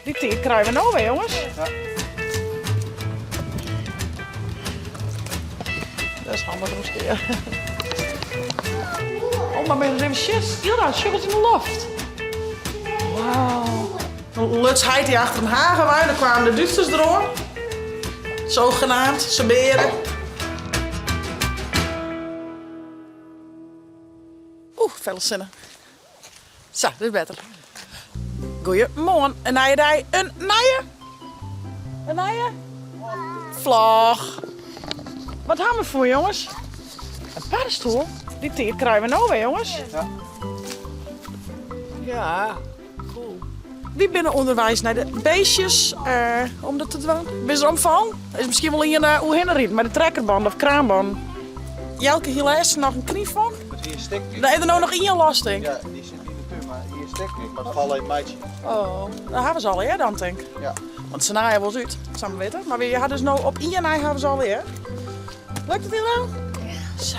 Dy tiid krije we no wer, jonges. Ja. Dat is handich miskien. Oh, mar even sjen. Ylda, sjoch ris yn de loft. Wauw. Dan luts heit dy achter in hage wei, dan kwamen de Dútsers deroan. Zogenaamd, se bearen. Oeh, felle sinne. Sa, dit is better. Goeiemoarn, in nije dei, in nije. In nije? Vlog. Wat ha we foar jonges? In paddenstoel? Dy tiid krije we no wer, jonges. Ja. Ja, cool. Wy binne ûnderweis nei de beestjes eh, om dat te dwaan. Binne se omfallen? Is miskien wol ien eh, oerhinne riden mei de trekkerband of kraanband. Jelke hie lêsten noch in knyfong. Dat wie in stik. Daar is er no noch ien los, tink. Ja, dy sit yn de tún, mar ien stik ik moat fal even meitsje. Oh, dan hawwe se allegear dan, tink. Ja. Want se naaie wolris út, sa mar witte. Mar wy ha dus no op ien nei hawwe se allegear. Lukt it Ilo? Ja. Sa.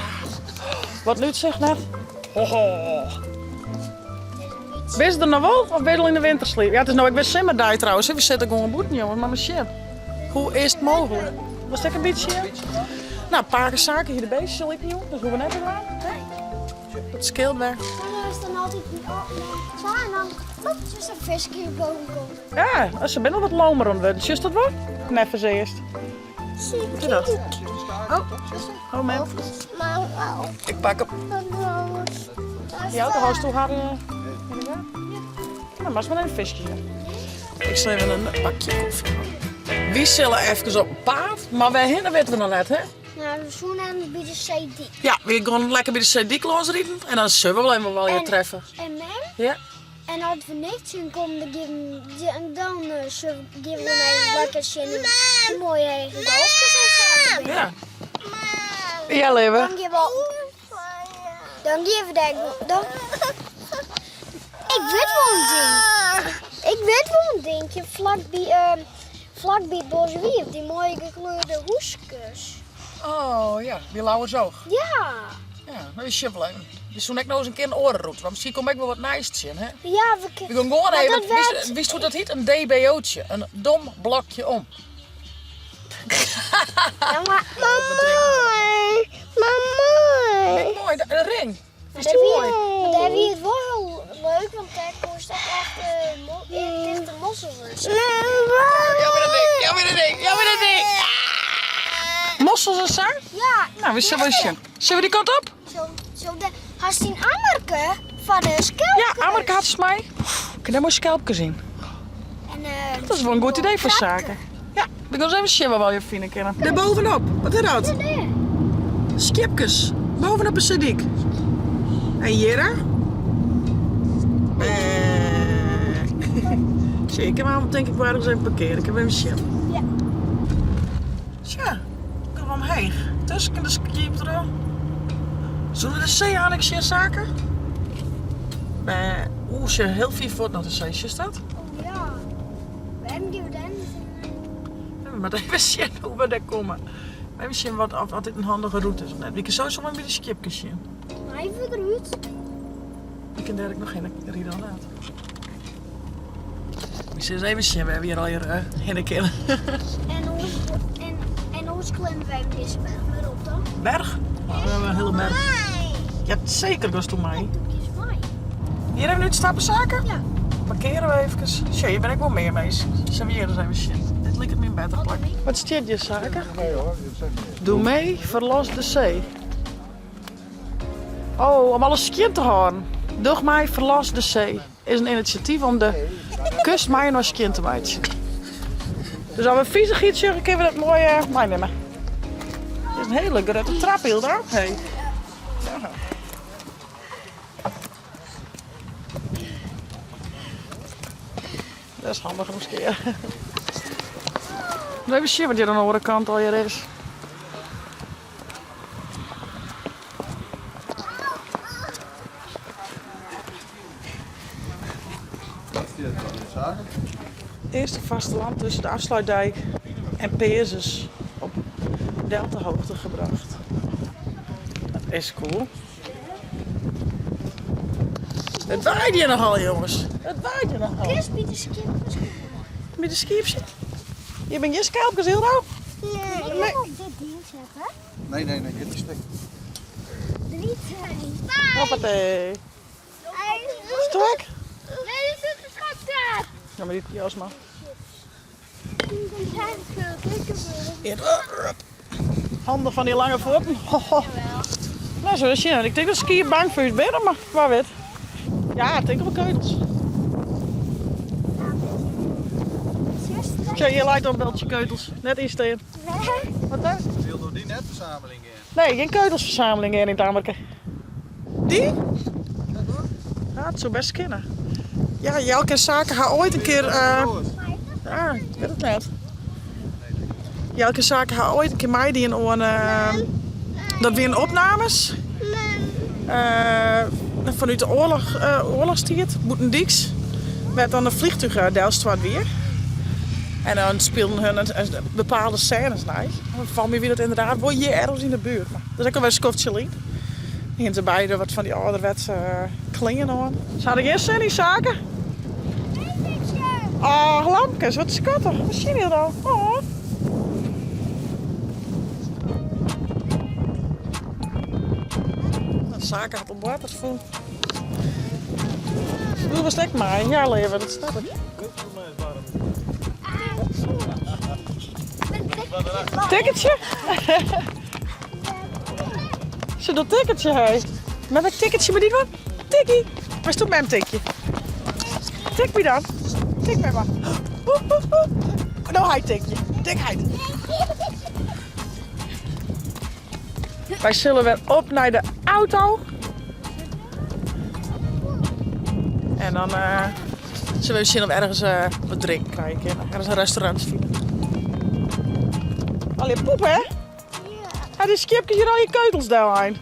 Wat in útsicht net. Ho ho. Bist der noch wol of bin je al yn de wintersliep? Ja, it is no ek wer simmerdei trouwens. We sitte gewoan bûten, jongens, mar mar sjen. Hoe is it mooglik? Wolst ek in bytsje? Nou, pake Sake hie de beestjes al iten jûn, dus hoege we net te dwaan. Dat skeelt wer. Dan is dan altyd zo en dan is een visje boven komt. Ja, se binne al wat lomer oan it wurden. Sjochst dat wol? Neffens earst. Wat is dat? Oh, oh man. Ik pak hem. Jouke, hâldst har yn de gaten? Nou, moatst mar even fiskje. Ik sil even in bakje kofje hawwe. Wy sille efkes op paad, mar wêrhinne witte we noch net, hè? Nou, we soene by de seedyk. Ja, we gaan lekker by de seedyk lâns riden en dan sille we wol even wat treffe. En mem? Ja. En as we niks tsjinkomme, dan gean dan gean we even lekker sjen hoe moai hege golfkes en sa binne. Ja. Ja, leave. Dan gean we dan gean we dêr dan Ik wit wol in ding. Ik wit wol in dinkje flakby flakby Boswief, dy moaie gekleurde hûskes. Oh ja, by Lauwersoog. Ja. Ja, no is wol even. We soene ek noch ris in kear in oare rûte, want miskien kom ik wol wat nijs tsjin, hè? Ja, we We gaan gewoan Maar even. dat werkt. Witst hoe dat hyt? In DBO'tsje, in dom blokje om. Ja, maar moai, maar moai. Moai, de ring. Is Daar die wie, moai? maar daar wie it wol hiel leuk, want dêr koest ek echt tichte mossels en sa. Ja, maar dat ding, ja, maar dat ding, ja, maar dat ding. Mossels en sa? Ja. Nou, we zullen eens zien. Zullen we die kant op? Zo, zo de, hast dyn ammerke foar de skelpkes? Ja, ammerke hat se mei. Ik kin dêr moai skelpkes yn. En, Dat is wol in goed idee foar saken. Ja, we gaan eens even sjen wat we fine kinne. Dêr bovenop, wat is dat? Skipkes, bovenop de seedyk. En hjir? Sjoch, ik kin him tink ik wol ergens even parkeare. Ik kin even sjen. Ja. Tsja, ik kom omheech. Tusken de skiep troch. Soene we de see anneksearje, Sake? Oeh, sjoch, hiel fier fuort noch de see. Sjochst dat? Oh ja. Wêrom gean we dêr net hinne? We moatte even sjen hoe we dêr komme. Even sjen wat, oft, oft dit in handige rûte is of net. We kinne sowieso wol by de skiepkes sjen. Maar even derút. Ik kin dêr ek noch hinne ride of net. We sille ris even sjen wêr we hjir allegear hinne kinne. En oars, en, en oars klimmen we even dizze berch wer op dan. Berch? Oh, we hebben een hele berch. Ja, zeker gosto mei. Ik doe kies mei. Hjir even útstappe, Sake? Ja. Parkeare we efkes. Sjoch, hjir binne ek wol mear minsken. Sille we hjir ris even sjen. Dit liket my in better plak. Wat stiet hjir, Sake? Doe mee, verlos de zee. Oh, om alles skjin te hâlden. Doch mei, verlos de zee. Is in inisjatyf om de kust mei-inoar skjin te meitsjen. Dus as we fizichheid sjogge, kinne we dat moai eh, meinimme. Dit is in hiele grutte trap, Hilda. Hey. Ja. Dat is handich miskien. Even sjen wat hjir oan de oare kant allegear is. Eerste vasteland tussen de Afsluitdijk en Peazens op deltahoogte gebracht. Dat is cool. It waait hjir nochal, jonges. It waait hjir nochal. Kinst by de skippers. By de skiep sit. Hjir binne gjin skelpkes, Hildo. Nee. Nee. Ik op dit ding zetten. Nee, nee, nee, dit is stik. 3, 2, Hoppatee. Strak. Nee, dit is een schatkaart. Ja, maar die jas maar. Handen van die lange voeten. Nou, zo is je. Ik denk dat skiën bang voor je binnen, maar waar weet. Ja, ik denk op keutels. Tja, je lijkt op een beltje keutels. Net insteen. Wat dan? Wil door die net verzameling in? Nee, geen keutelsverzameling in het Amerika. Die? Ja, het zou best kunnen. Ja, Jelke en Zaken gaan ooit een keer... Ja, ik weet het net. Jelke en Zaken gaan ooit een keer mij die een oor... dat weer een opnames. Vanuit de oorlogstijd, Boetendieks, werd dan een vliegtuig Delstwart weer. En dan speelden hun een bepaalde scènes naar. Van mij wie dat inderdaad, word je ergens in de buurt. Maar dat is ook alweer Skofje Lien. Hier ze beide wat van die ouderwetse klingen aan. Ze hadden geen zin in zaken. Oh, lampjes, wat schattig. Wat zie je dan? Oh. Nou, zaken had een watervoel. Hoe was het maar? Ja, leven, dat snap ik. Ticketje? Ze dat ticketje, hé. Met een ticketje, maar die van? Tikkie. Waar is toen mijn tikje? Tik me dan. Tik mij maar. Nou, hij tikje. Tik hij. Wij zullen weer op naar de auto. En dan zullen we zien of ergens wat drinken krijgen. Ergens een restaurant vinden. Allee, poep hè? Ja. Ja, die skipjes hier al je keutels daar aan. Ja.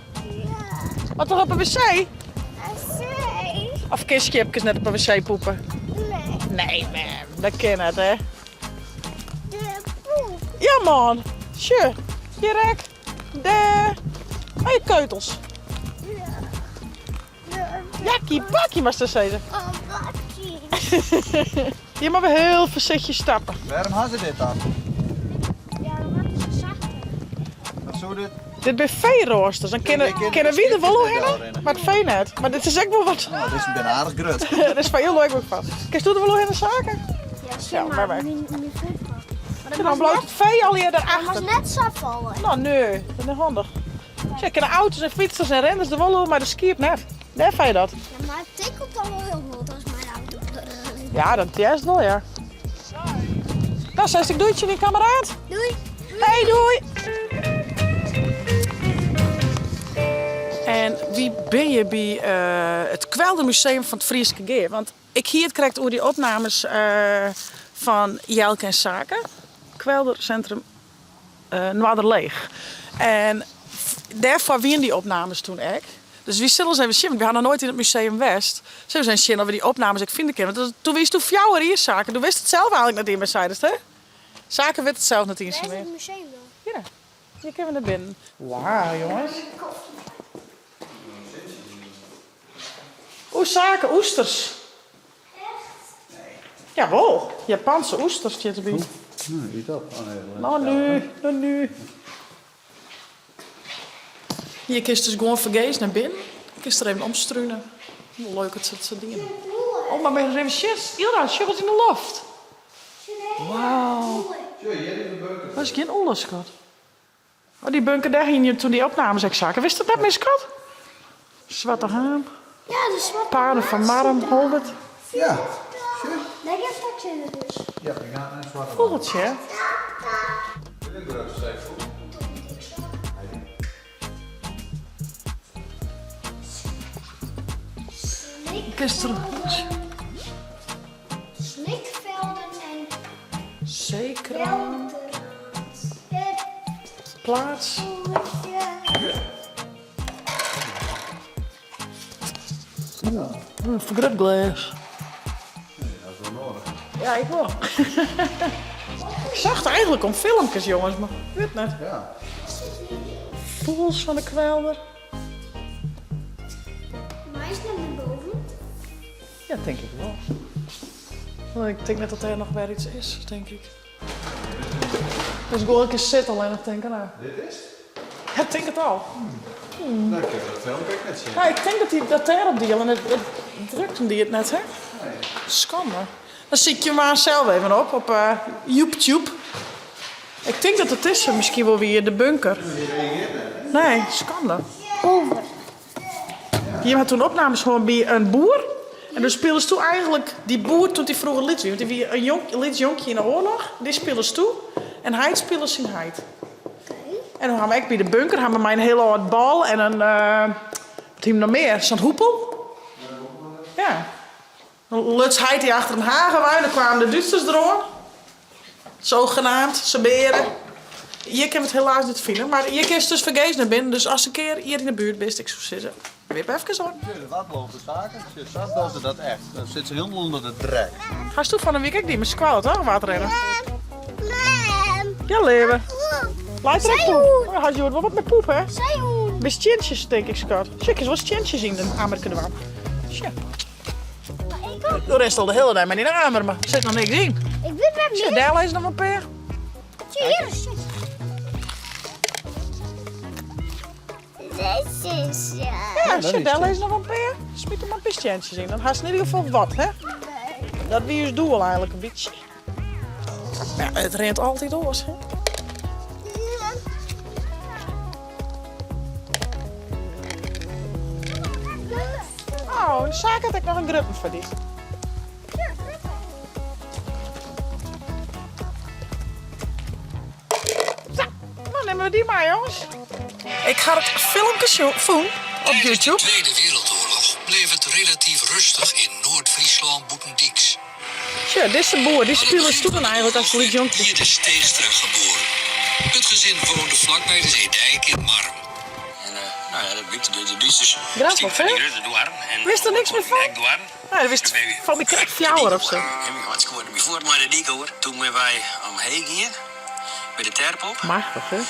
Wat toch op een wc? Wc? Of kun je skipjes net op een wc poepen? Nee. Nee man, dat kan het hè. De poep. Ja man, sure. Je rek. De... Oh, je keutels. Ja. De Jakkie bakkie was dat zeggen. Oh, bakkie. Je mag weer heel voorzichtig stappen. Waarom hadden ze dit dan? Ja, dat is zachter. Wat zou dit? Dit zijn veeroosters. Dan kunnen wie er wel heen, maar het vee net. Maar dit is ook wel wat. Nou, dit is een aardig grut. Dat is van heel leuk ook van. Kun je er wel in de zaken? Ja, zie Ja, maar. maar wij. Mijn voet maar. En dan blijft het vee al hier Dat daarachter. was net zo vallen. Nou, nee, dat is handig. Zeg, kunnen auto's en fietsers en renners er wel maar de skiep net. Daar vind je dat. Ja, maar het tikkelt dan wel heel goed als mijn auto. Ja, dat juist wel, ja. Nou, zei ik doetje, die kameraad. Doei. Hey, doei. En wie ben je bij het Kweldermuseum van het Frieske Geer? Want ik hier het krijg over die opnames van Jelke en Zaken. Kweldercentrum Noarderleech. En daarvoor wien die opnames toen ik. Dus wie zullen ze even zien? Want we hadden nog nooit in het Museum West. Zullen ze eens zien of we die opnames ik vinden kunnen? Want toen wist toen fjouwer hier zaken. Toen wist het zelf eigenlijk net in bij Zijders, hè? Zaken weet het zelf net eens Waar is meer. het museum dan? Ja, hier kunnen we naar binnen. Wauw, jongens. Oeh, zaken, oesters. Echt? Jawel, Japanse oesters zitten erbij. Nou, wie dat? Oh, nee, dat Nou nu, nou nu. Hier kun je dus gewoon vergees naar binnen. Ik er even omstruinen. Leuk het zit zo dingen. Oh, maar ben je even shit? Ilda, shit in de loft. Wauw. Dat is geen olle, schat. Oh, die bunker daar ging je toen die opnames exact. Wist dat net meer, schat? Zwarte haan. Ja, de zwarte Paarden van Marm, Holbert. Ja. Daar ga straks in de bus. Ja, ik ga naar een zwarte Vogeltje, hè? Slikvelden en Zeker. Kelderraad. Plaats. Een vergrootglas. Nee, dat is wel nodig. Ja, ik wel. Ik zag het eigenlijk om filmpjes, jongens, maar ik weet het net. Ja. Vogels van de kwelder. Maar is naar boven? Ja, denk ik wel. Want ik tink net dat dêr noch wer iets is, tink ik. Dus gewoan in kear sitte allinnich tink ik. Nou. Dit is? Ja, ik tink it al. No, ik kin dat filmke ek net sjen. Nee, ik tink dat dy dat dêrop die en it drukte die it net, hè? Nee. Skande. Dan sykje we maar sels even op, op YouTube. Ik tink dat it dizze miskien wol wie, de bunker. Nee, skande. Over. Jim ha toen opnames hân by in boer. En doe spilest doe eigenlik dy boer toen dy froeger lyts wie. Want dy wie in jong, lyts jonkje yn de oarloch. Dy spilest doe. En heit spile syn heit. En dan ha we ek by de bunker ha we mei in hiel âld bal en in, wat hiene we noch mear? Sa'n hoepel. Ja. Dan luts heit dy achter in hage wei en dan kwamen de Dútsers deroan. Zogenaamd, se bearen. Hjir kinne we it helaas net fine, mar hjir kinst dus fergees nei binnen. Dus ast in kear hjir yn de buert bist, ik soe sizze, wip efkes oan. Sjoch, de wat loopt de saken. Sjoch, sa dogge se dat echt. Dan sit se hielendal ûnder de drek. Hast doe fan 'e wike ek dien mei skoalle, toch? Waadrinne. Ja, leave. Leit der ek poep? Oh, hast hjoed wol wat mei poep, hè? By stientsjes, tink ik, skat. Sjoch, kinst wol stientsjes yn de amerke dwaan. Sjoch. Do rinst al de hiele dei mei dyn amer, mar der sit noch niks yn. Ik wit net Sjoch, dêr lizze noch in pear. Sjoch, hjir is it. Ja, sjoch, dêr lizze noch in pear. Smyt der mar in pear stientsjes yn, dan hast yn ieder gefal wat, hè? Dat wie ús doel eigenlik in bytsje. Ja, it rint altyd oars, hè? Oh, de saak hat ek noch in grutten foar dy. Sa, dan nimme we dy mei, jonges. Ik ha it filmke fûn op YouTube. Tijdens de Tweede Wereldoorlog bleef het relatief rustig in Noord-Fryslân bûtendyks. Sjoch, dizze boer dy spile stoelen eigenlik as lyts jonkje. Hier is Steegstra geboren. Het gezin woonde vlakbij de Zeedijk in Marrum. En nou ja, dat blykt de Dútsers Grappich, hè? grutte doarren. En Wist der niks mear fan? Ekdoarren. Nee, dat wist fan my krekt fjouwer of sa. En ik skoarde my fuort mei de dyk oer. Toen binne wy omheech gien, by de terp op. Machtich, hè?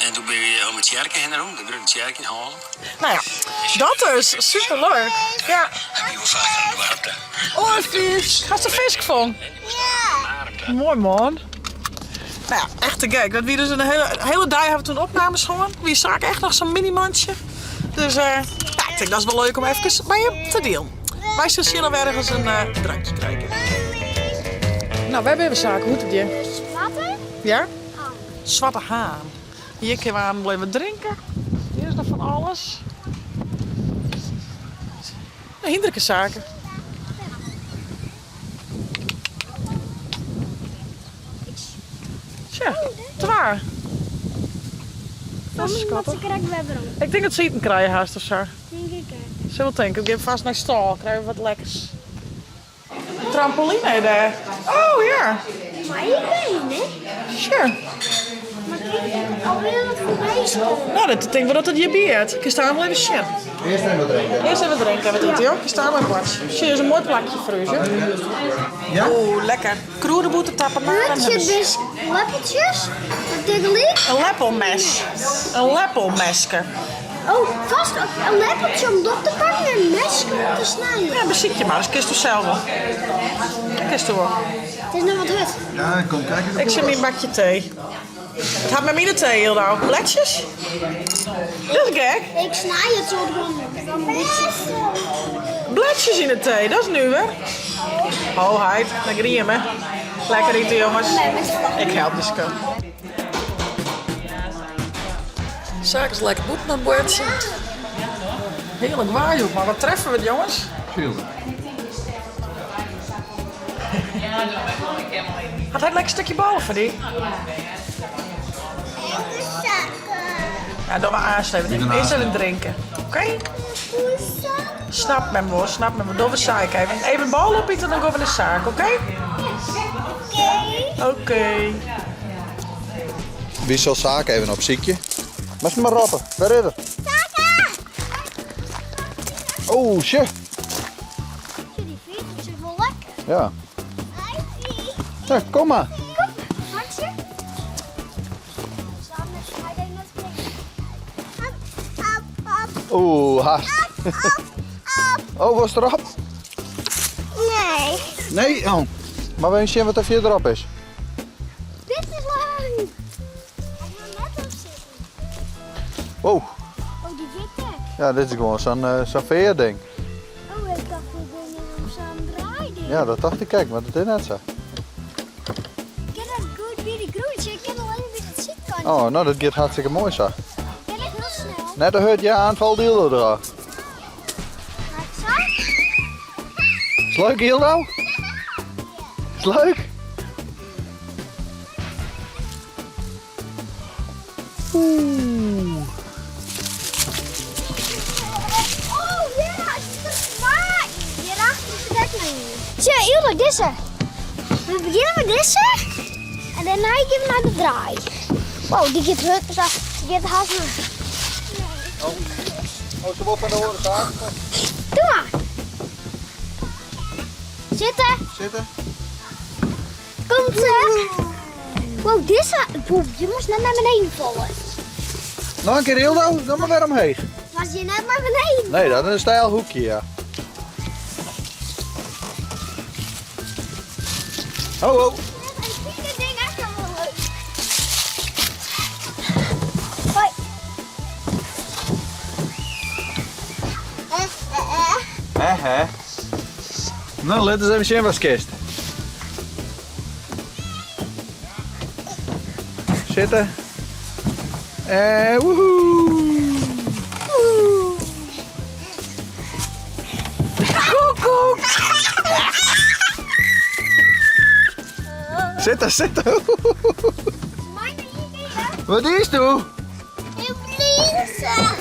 En toen binne wy om de tsjerke hinne rûn, de grutte tsjerke yn Hallum. Nou ja, dat dus. Superleuk. Ja. Oh, fisk. Hast de fisk fûn? Ja. Moai man. Nou ja, echt te gek. Dat wie dus in hiele, hiele dei ha we toen opnames hân. Wie saak echt noch sa'n minimantsje. Dus uh, ja, ik tink dat is wol leuk om efkes mei jim te dielen. Wy sille sjen of we ergens in uh, drankje krije. Nou, wêr binne we saak? Hoe it hjir? Swarte Ja? Haan. Swarte Haan. Hjir kinne we aan bliuwe drinken. Hjir is noch fan alles. Hinderlike saken. Tsja, twa. Dat is skattich. Ik tink dat se iten krije hast of sa. Sil wol tinke, ik gean fêst nei stâl, krije we wat lekkers. Trampoline dêr. Oh ja. Maar ik ben hè? Sure. Maar kijk, alweer wat voorbij is komen. Nou, dat tink ik wol dat it hjirby heart. Kinst daar wol even sjen. Earst even wat drinken. Earst even drinken, wat ite, joh. Kinst daar maar wat. Sjoch, is in moai plakje foar ús, joh. Ja? Oeh, lekker. Krûdeboter tapenade. Het je dus lepeltjes? Met tegelijk? In leppelmes. In leppelmeske. Oh, vast een lepeltje om op te pakken en een mesje om te snijden. Ja, besykje mar, dat kinst sels wol. Dat kinst wol. Het is nog wat hurd. Ja, kom kijken. Ik zit mijn bakje thee. It hat mei myn tee hiel gau. Bletjes? Dat is gek. Ik snij het zo gewoon een beetje. Bletjes yn de tee, dat is nuver. Ho heit, lekker iem hè. Lekker ite jonges. Ik help de skat. Saak is lekker bûten oan it boartsjen. Hearlik waar joh, mar wat treffe we it jonges? Hat hy in lekker stikje bôle foar dy? Ja, dogge we aanst even. Earst even drinke. Oké? Snap mem wol, snap mem wol. Dogge we saak even. Even bôle opite en dan gean we nei saak, oké? Oké. Wie sil saak even opsykje? Moatst mar roppe. Wêr is er? Oh, sjoch. Die veertjes is wel lekker. Ja. Ja, kom mar. Kom, Hansje. Oeh, hast. Oh, was erop? Nee. Nee, oh. Mar we even sjen wat der fierderop is. Dit is leuk! Hy wil net op sitten. Wow. Oh, die giet ek. Ja, dit is gewoan sa'n eh, sa'n fearding. Oh, ik dacht dit ding is om sa'n draaiding. Ja, dat tocht ik ek, mar dat is net sa. Kin dat goed by de grûn? Ik kin allinnich by dat sydkantje. Oh, no dat giet hartstikke moai sa. Kin ik hiel snel. Net te hurd, ja, aanval die er af. Sa? Is leuk, Hildo? Is leuk? Oeh. Oh ja, het is waar. Hierachter zit ek noch ien. Tsja, Hildo, dizze. We begjinne mei dizze. En dêrnei gean we nei de draai. Wow, dy giet hurd. Sa, dy giet hast noch. Oh, oh se wol fan de oare kant. Doe mar. Sitte. Sitte. Komt ze. Wow, dizze. Wow, je moest net nei beneden falle. Noch in kear Hildo, dan mar wer omheech. Was je net nei beneden? Nee, dat is in steil hoekje, ja. Ho, ho. Ik fyn dit ding echt wel leuk. Hoi. Hè, hè. No, lit ris even sjen watst kinst. Sitte. En woehoe. Koekoek! Sitte, sitte. Wat is do?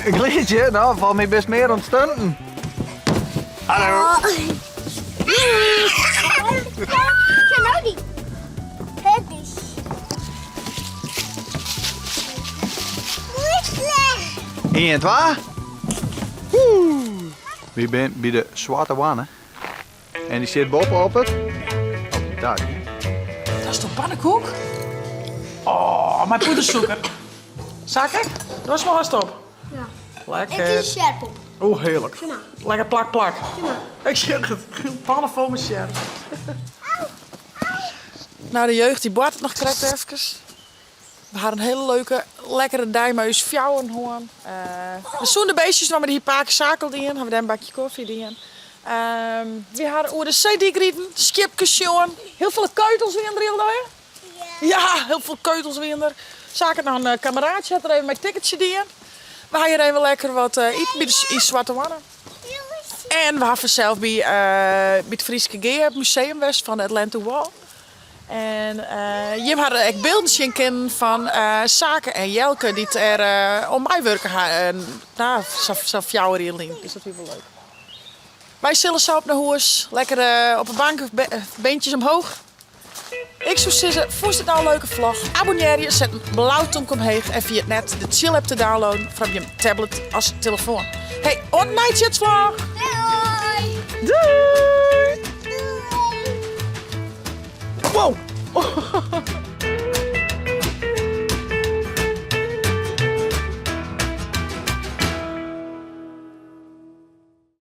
In glydzje? No, folgens my bist mear oan it stunten. Hallo. Ja, no dy. Het is. 1, 2. Wy binne by de Swarte Hoanne. En dy sit boppe op it op it dak. Dat is toch pannenkoek? Oh, mei poedersûker. Sake, dochst mar hast op. Ja. Lekker. Ik kies sjerp op. Oh, heerlijk. Kom maar. Lekker plak, plak. Kom maar. Ik zeg het, pannen fol mei sjerp. Nou, de jeugd dy boartet noch krekt efkes. We ha in hiele leuke, lekkere dei mei ús fjouweren hân. De sûne beestjes noch mei de pake Sake al dien, ha we dêr in bakje kofje dien. Wy ha oer de seedyk riden, skiepkes sjoen. Hiel folle keutels wiene der hiel dei. Ja, hiel folle keutels wiene der. Sake hat noch in kameraadsje hat der even mei ticketsje dien. We ha hjir even lekker wat iten by de yn Swarte Hoanne. En we ha fansels by by it Fryske Gea it museum west fan de Atlantic Wall. En jim ha der ek bylden sjen kinnen fan Sake en Jelke dy't dêr oan meiwurke ha, no, sa'n fjouwer jier lyn. Dus dat wie wol leuk. Wy sille sa op nei hûs, lekker op 'e bank, beentjes omhoog. Ik soe sizze, fûnst it no in leuke vlog? Abonnearje, set in blau tomke omheech en ferjit net de Tsjil app te downloaden foar op jim tablet as telefoan. Hey, oant de neiste vlog! Doei! Doei! Doei! Wow!